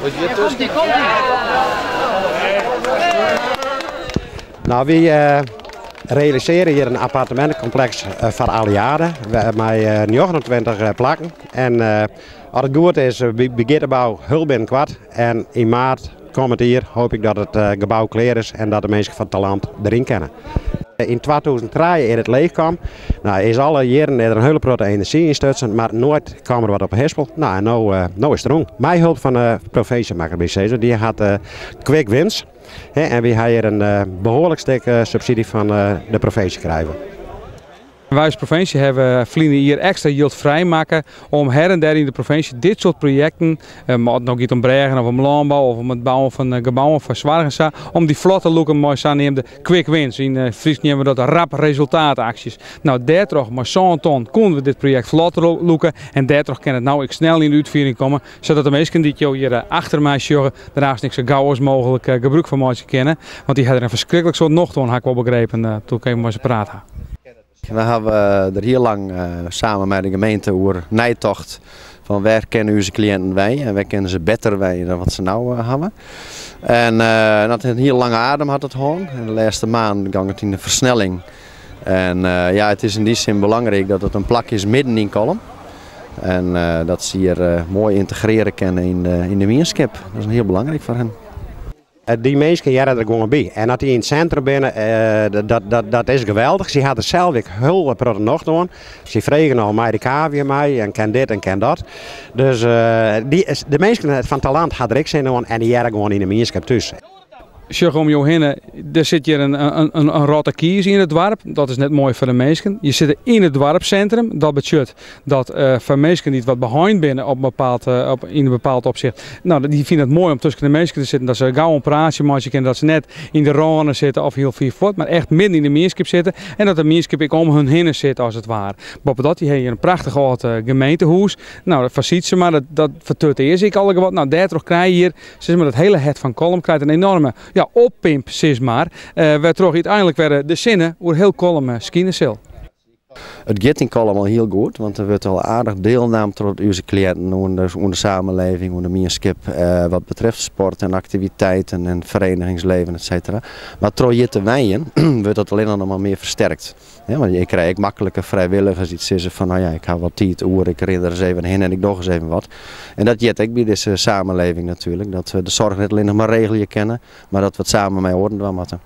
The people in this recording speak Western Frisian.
Nou, wy realisearje hjir in appartemintekompleks foar Alliade mei 29 plakken. En as it goed is, begjint de bou hiel binnenkoart. En yn maart kommend jier hoopje ik dat it gebou klear is en dat de minsken fan Talant deryn kinne. Yn 2003 is it leechkaam. Nou, is alle jierren is der in hiele protte enerzjy yn stutsen, mar noait kaam der wat op 'e hispel. Nou, en no, no is it rûn. Mei help fan de provinsje, moat ik derby sizze. Dy hat quick wins. En wy ha hjir in behoarlik stik subsydzje fan de provinsje krigen. Wy as provinsje hawwe ferline jier ekstra jild frijmakke om her en der yn de provinsje dit soart projekten, oft it no giet om brêgen of om lânbou of om it bouwen fan gebouwen foar soarch en sa, om dy flot te lûken mei saneamde quick wins. Yn Frysk neame we dat rap resultaataksjes. No, dêrtroch mei sân ton koene we dit projekt flot lûke en dêrtroch kin it no ek snel yn de útfiering komme, sadat de minsken dy't jo hjir achter my sjogge der aanst ek sa gau as mooglik gebrûk fan meitsje kinne. Want dy ha der in ferskriklik soad nocht oan, ha ik wol begrepen doe't ik even mei se praat ha. We hawwe der hiel lang samen mei de gemeente oer neitocht fan wêr kinne ús kliïnten wenje en wêr kinne se better wenje dan wat se no hawwe. En dat in hiel lange adem hat it hân. En de lêste maanden gong it yn de fersnelling. En ja, it is yn dy sin belangryk dat it in plak is midden yn Kollum. En dat se hjir moai yntegrearje kinne yn de mienskip. Dat is hiel belangryk foar hen. Dy minsken hearre der gewoan by. En as dy yn it sintrum binne, dat is geweldich. Sy ha der sels ek hiel protte nocht oan. Sy fregen al mei de kavia mei en kin dit en kin dat. Dus de minsken fan Talant ha der ek sin oan en dy hearre gewoan yn de mienskip thús. Sjoch om jo hinne, der sit hjir in rotte kies yn it doarp. Dat is net moai foar de minsken. Je sitte yn it doarpssintrum. Dat betsjut dat foar minsken dy't wat beheind binne op in bepaald, op, yn in bepaald opsicht, no, dy fine it moai om tusken de minsken te sitten, dat se gau in praatsje meitsje kinne, dat se net yn de râne sitte of hiel fier fuort, mar echt midden yn de mienskip sitte en dat de mienskip ek om hun hinne sit as it ware. Boppedat, dy ha hjir in prachtich âld gemeentehûs. No, dat foarsiet se mar, dat fertutearze ek allegear wat. No, dêrtroch krije je hjir, sis mar, dat hiele hert fan Kollum krijt in enorme, ja, oppimp, sis mar, wêrtroch úteinlik wer de sinne oer hiel Kollum skine sil. It giet yn Kollum al hiel goed, want der wurdt al aardich dielnaam troch ús kliïnten oan de samenleving, oan de mienskip wat betreft sport en aktiviteiten en ferenigingsleven et cetera. Mar troch hjir te wenjen wurdt dat allinnich noch mar mear fersterkt. Want je krije ek makliker frijwilligers dy't sizze fan no ja, ik ha wat tiid oer, ik rin der ris even hinne en ik doch ris even wat. En dat heart ek by dizze samenleving natuerlik, dat we de soarch net allinnich mar regelje kinne, mar dat we it samen mei oaren dwaan moatte.